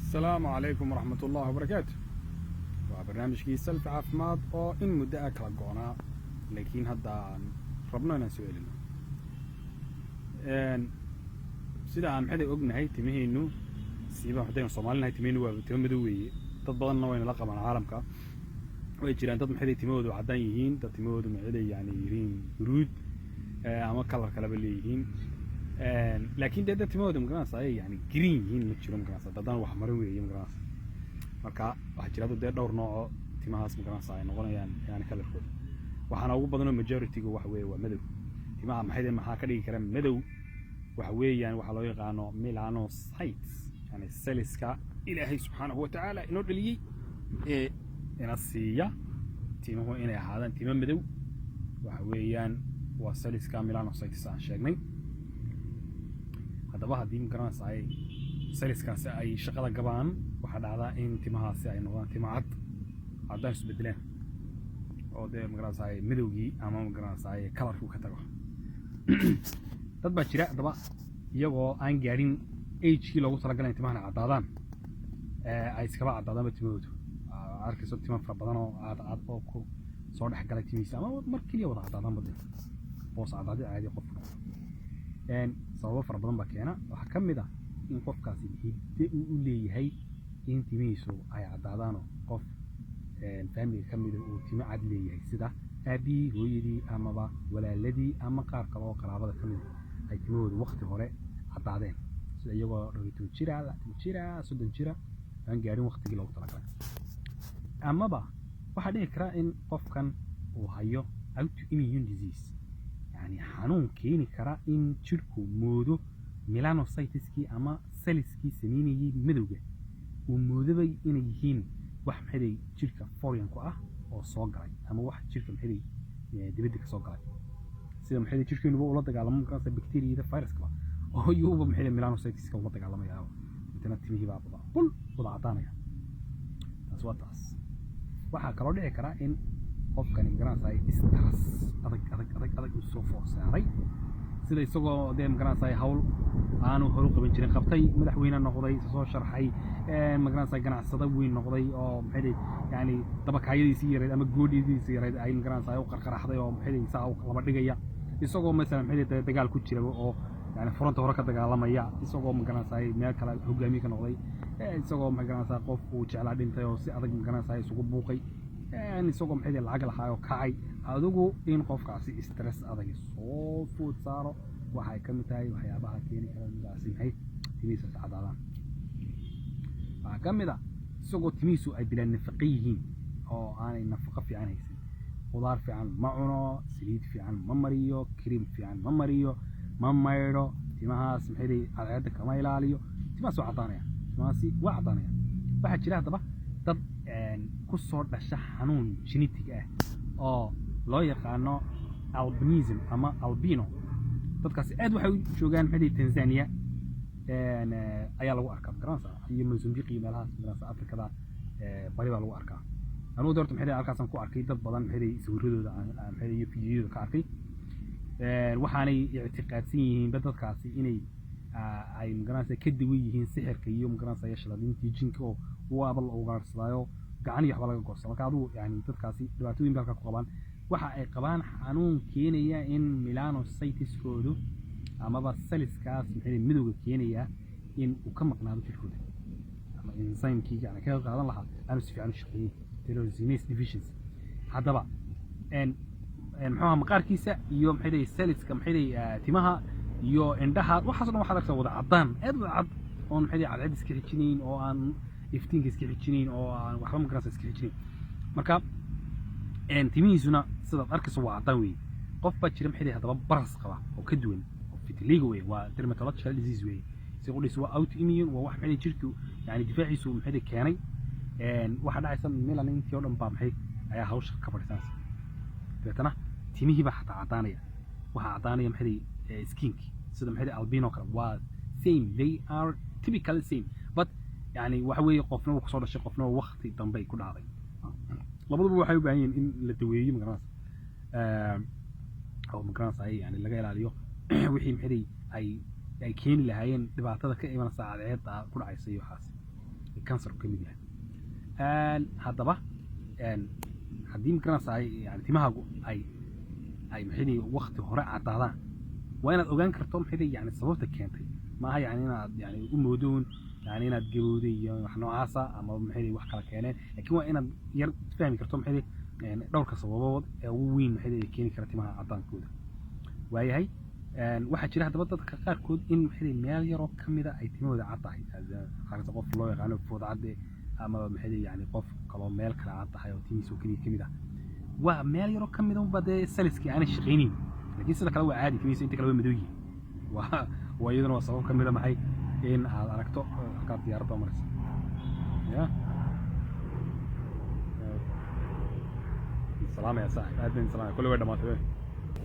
Asalaamu calaykum waraxmat ullahi wabarakaatu. Waa barnaamijkii Selfi Caafimaad oo in muddo ah kala go'naa, laakiin hadda aan rabno inaan soo celino. Sida aan maxay ognahay, timaheenu siiba haddaynu Soomaalinahay, timaheenu waa timo madow weeye. Dad badanna wayna la qabaan caalamka. Way jiraan dad maxay timahoodu caddaan yihiin, dad timahoodu maxay yani yihiin huruud ama color kaleba leeyihiin, laakiin dee dad timahooda magaranaysa ay yani green yihiin ma jiro, magaranaysa haddana wax marin weeye, magaranaysa. Marka waxaa jira hadda dee dhowr nooco timahaas magaranaysa ay noqonayaan yani colorkooda. Waxaana ugu badanoo majority-ga waxa weeye waa madow. Timaha maxay maxaa ka dhigi kara madow? Waxa weeyaan waxaa loo yaqaano melanocytes, yani cellska Ilaahay subxaanahu watacaala inoo dhaliyey ee ina siiya timuhu inay ahaadaan timo madow. Waxa weeyaan waa cellska melanocytes aan sheegnay. Haddaba haddii magaranaysa ay cellskaasi ay shaqada gabaan, waxaa dhacdaa in timahaasi ay noqdaan timo cad, caddaan isbedelaan, oo dee magaranaysa madowgii ama magaranaysa colorkii ka tago. Dad baa jira haddaba iyagoo aan gaadhin agekii loogu talagalay in timahana caddaadaan ay iskaba caddaadaanba timahoodu. Arkayso timo fara badan oo cad cad oo ku soo dhex galay timihiisa, ama mar keliya wada caddaadaanba, dee boos caddaadi caadi qofku noqdo. Sababo fara badan baa keena. Waxaa ka mid ah in qofkaasi hidde uu u leeyahay in timihiisu ay caddaadaanoo qof familyga ka mida uu timo cad leeyahay, sida aabihii, hooyadii amaba walaaladii ama qaar kale oo qaraabada ka mida ay timahoodu waqti hore caddaadeen, sida iyagoo 12 jira, 20 jira, 30 jira, aan gaadhin waqtigii loogu talagalay. Amaba waxaa dhici kara in qofkan uu hayo autoimmune disease, yani xanuun keeni kara in jidhku moodo melanocyteskii ama cellskii sameynayay madowga uu moodabay inay yihiin wax maxay jirka foreign ku ah oo soo galay, ama wax jirka maxay dibadda ka soo galay, sida maxay jirkeenuba ula dagaalamo markaas bacteriyada, viruskaba, oo iyuuba maxay melanocyteska ula dagaalamaya. Intana timihii baa wada bul wada caddaanaya. Taas waa taas. Waxaa kaloo dhici kara in qofkani magaranaysaa stress adag adag adag adag uu soo food saaray, sida isagoo dee magaranaysaa hawl aanu horu qaban jirin qabtay, madaxweyne noqday, soo sharxay, magaranaysaa ganacsado weyn noqday, oo maxay yani dabakaayadiisii yarayd ama goodhidiisii yarayd ay magaranaysaa u qarqaraxday, oo maxay saa u laba dhigaya, isagoo masalan maxay dagaal ku jiraba oo yani fronta hore ka dagaalamaya, isagoo magaranaysaa meel kale hogaamiye ka noqday, isagoo magaranaysaa qof uu jeclaa dhintay oo si adag magaranaysaa isugu buuqay, isagoo maxay lacag lahaa oo kacay. Adigu in qofkaasi stress adag soo food saaro waxay ka mid tahay waxyaabaha keeni kara midaasi maxay timihiisa cadaadaan. Waxaa ka mid a isagoo timihiisu ay bilaa nafaqo yihiin oo aanay nafaqo fiican haysan. Khudaar fiican ma cuno, saliid fiican ma mariyo, cream fiican ma mariyo, ma maydho timahaas, maxay cadceedda kama ilaaliyo. Timahaas waa caddaanaya, timahaasi waa caddaanaya. Waxaa jira haddaba dad ku soo dhasha xanuun genetic ah oo loo yaqaano albinism ama albino. Dadkaasi aad waxay u joogaan maxay Tanzania ayaa lagu arkaa, magaranaysa, iyo Mozambique iyo meelahaas, magaranaysa, Afrikada bari baa lagu arkaa. Anugu horta maxay halkaasaan ku arkay dad badan, maxay sawiradooda maxay iyo fiidiyooda ka arkay. Waxaanay ictiqaadsan yihiinba dadkaasi inay ay magaranaysa ka duwan yihiin sixirka iyo magaranaysa shaladiintii jinka, oo waaba la ugaarsadaayo, gacan iyo waxba laga goosta. Marka adigu yani dadkaasi dhibaatooyin ba halkaa ku qabaan. Waxa ay qabaan xanuun keenaya in melanocyteskoodu amaba cellskaas maxay midowga keenaya in uu ka maqnaado jirkooda, ama enzymekii yani ka qaadan lahaa aanu si fiican u shaqeeyey, tyrosinase deficiency. Haddaba en en muxuu ahaa maqaarkiisa iyo maxay dhihi cellska maxay dhihi timaha iyo indhaha, waxaas o dhan waxaad arkaysaa wada caddaan, aad wada cad, oon maxay dhihi cadceed iska xijinayn, oo aan iftiinka iska xijinayn, oo aan waxba magarasa iska xijinayn. Marka timihiisuna sidaad arkayso waa caddaan weeye. Qof baa jira maxay dhihi haddaba baras qaba oo ka duwan, oo vitiligo weeye. Waa dermatological disease weeye. Si qudhiisa waa autoimmune, waa wax maxay dhihi jirku yani difaaciisu maxay dhihi keenay. Waxaa dhacaysa melanintii oo dhan baa maxay ayaa hawsha ka fadhiisanaysa. Dabeetana timihii baa xataa caddaanaya. Waxaa caddaanaya maxay dhihi skinkii, sida maxay dhihi albino kale. Waa same, they are typical same, but yani waxa weeye qofna wuu kusoo dhashay, qofna waqti dambe ku dhacday. Labaduba waxay u baahan yihiin in la daweeyo, magaranaysa, oo magaranaysa yani laga ilaaliyo wixii maxay dhihi ay keeni lahaayeen dhibaatada ka imanaysa cadceedda ku dhacaysa iyo waxaas. Kansarku ka mid yahay. Haddaba haddii, magaranaysaa, yani timahaagu ay maxay waqti hore caddaadaan, waa inaad ogaan karto maxay yani sababta keentay. Maaha yani inaad yani u moodoon yani inaad gabowday iyo wax noocaasa ama maxay wax kala keeneen, laakiin waa inaad yar fahmi karto maxay dhowrka sababood ee ugu weyn maxay keeni kara timaha caddaankooda. Waayahay, waxaa jira haddaba dadka qaarkood in maxay meel yaroo kamida ay timahooda cad tahay. Aragta qof loo yaqaano food cadde ama maxay yani qof kaloo meel kale cad tahay oo timihiisa oo keliya kamid ah. Waa meel yaroo kamid unba dee cellskii aanay shaqaynayn, laakiin sida kale waa caadi, timihiisa inta kale waa madow yihiin. Waa iyaduna waa sabab kamida maxay in aad aragto halkaad diyaaradda maraysa ya. Salaamaya saaxib, aad baan salaamaya. Kulli way dhamaatay.